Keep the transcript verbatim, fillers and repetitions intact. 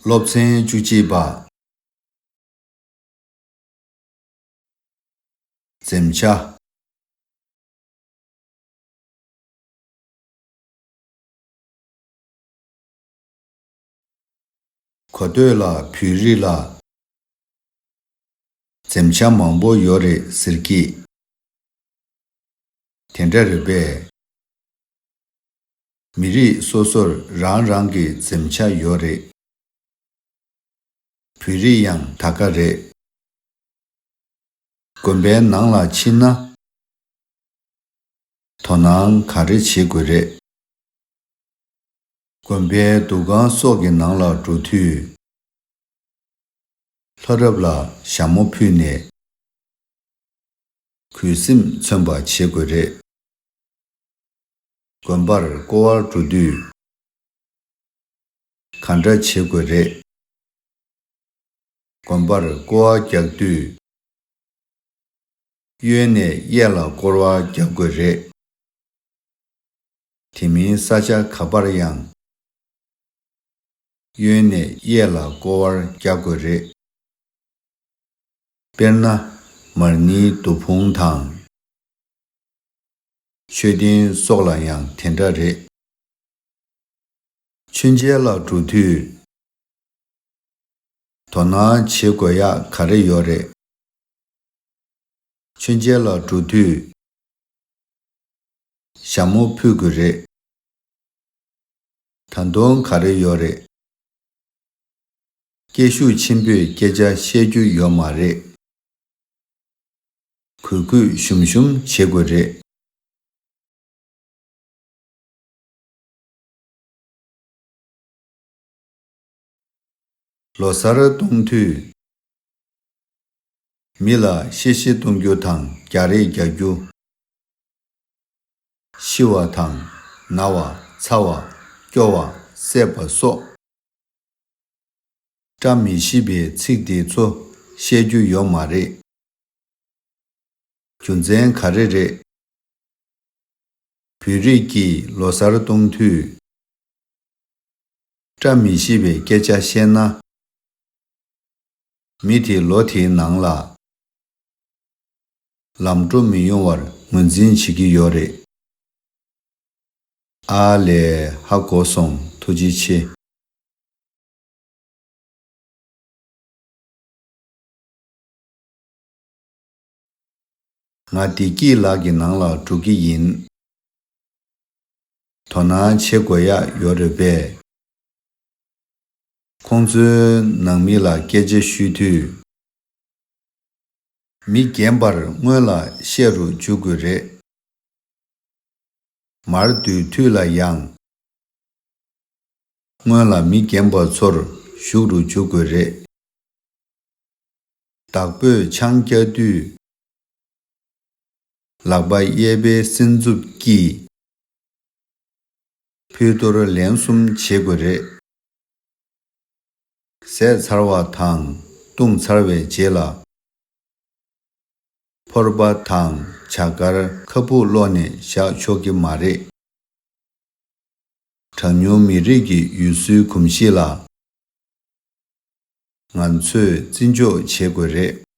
སློབ་ཚན་བཅུ་གཅིག་པ། འཛེམ་བྱ། གོ་ཐོས་ལ་བོད་རིགས་ལ་འཛེམ་བྱ་མང་པོ་ཡོད་རེད་ཟེར་གྱི། དེ་འདྲ་རེད་པས། མི་རིགས་སོ་སོར་རང་རང་གི་འཛེམ་བྱ་ཡོད་རེད། བོད་རིགས་ཡང་ད་ག་རེད། དགོན་པའི་ནང་ལ་ཕྱིན་ན། དོ་སྣང་ག་རེ་བྱེད་དགོས་རེད། དགོན་པའི་འདུ་ཁང་སོགས་ཀྱི་ནང་ལ་འགྲོ་དུས། ལྷ་རབས་ལ་ཞྭ་མོ་ཕུད་ནས། གུས་སེམས་མཚོན་པ་བྱེད་དགོས་རེད། དགོན་པར་སྐོར་བར་འགྲོ་དུས། ག་འདྲ་བྱེད་དགོས་རེད། དགོན་པར་སྐོར་བ་རྒྱག་དུས། གཡོན་ནས་གཡས་ལ་སྐོར་བ་རྒྱག་དགོས་རེད། དེ་མིན་ས་ཆ་ག་པར་ཡང་། གཡོན་ནས་གཡས་ལ་སྐོར་བ་རྒྱག་དགོས་རེད། དཔེར་ན། མར་ནིའི་དུ་ཕུང་དང་། མཆོད་རྟེན་སོགས་ལ་ཡང་དེ་འདྲ་རེད། མཆོད་མཇལ་ལ་འགྲོ་དུས། དོ་སྣང་བྱེད་དགོས་ཡག་ག་རེ་ཡོད་རེད། མཆོད་མཇལ་ལ་འགྲོ་དུས། ཞྭ་མོ་ཕུད་དགོས་རེད། ད་དུང་ག་རེ་ཡོད་རེད། སྐད་ཤུགས་ཆེན་པོས་སྐད་ཆ་བཤད་རྒྱུ་ཡོད་མ་རེད། གུས་གུས་ཞུམ་ཞུམ་བྱེད་དགོས་རེད། ལོ་གསར་གཏོང་དུས། མི་ལ་གཤེ་གཤེ་གཏོང་རྒྱུ་དང་རྒྱག་རེས་རྒྱག་རྒྱུ། ཤི་བ་དང་ན་བ། ཚ་བ། སྐྱོ་བ། བསད་པ་སོགས། བཀྲ་མི་ཤིས་པའི་ཚིག་དེ་ཚོ་བཤད་རྒྱུ་ཡོད་མ་རེད། རྒྱུ་མཚན་ག་རེ་རེད། བོད་རིགས་ཀྱིས་ལོ་གསར་གཏོང་དུས། བཀྲ་མི་ཤིས་པའི་སྐད་ཆ་བཤད་ན། མི་དེ་ལོ་དེའི་ནང་ལ་ལམ་འགྲོ་མི་ཡོང་བར་ངོས་འཛིན་བྱེད་ཀྱི་ཡོད་རེད། ཨ་ལས། ཧ་གོ་སོང་། ཐུགས་རྗེ་ཆེ། ང་བདེ་སྐྱིད་ལགས་ཀྱི་ནང་ལ་འགྲོ་གི་ཡིན། དོ་སྣང་བྱེད་དགོས་ཡག་ཡོད་རེད་པས། ཁོང་ཚོའི་ནང་མི་ལ་སྐད་ཆ་ཞུ་དུས། མི་རྒན་པར་སྔོན་ལ་བཤད་རུ་འཇུག་དགོས་རེད། མར་སྡོད་དུས་ལ་ཡང་། སྔོན་ལ་མི་རྒན་པ་ཚོར་ཞུགས་རུ་འཇུག་དགོས་རེད། བདག་པོས་ཆང་བཀྱག་དུས། ལག་པ་གཡས་པའི་སྲིན་མཛུབ་ཀྱིས་ཕུད་གཏོར་ལན་གསུམ་བྱེད་དགོས་རེད། ཟས་ཚར་བ་དང་བཏུང་ཚར་བའི་རྗེས་ལ། ཕོར་པ་དང་ཇ་དཀར་ཁ་སྦུག་སློག་ནས་བཞག་ཆོག་གི་མ་རེད། གྲངས་ཉུང་མི་རིགས་ཀྱི་ཡུལ་སྲོལ་གོམས་གཤིས་ལ་ང་ཚོས་བརྩི་འཇོག་བྱེད་དགོས་རེད།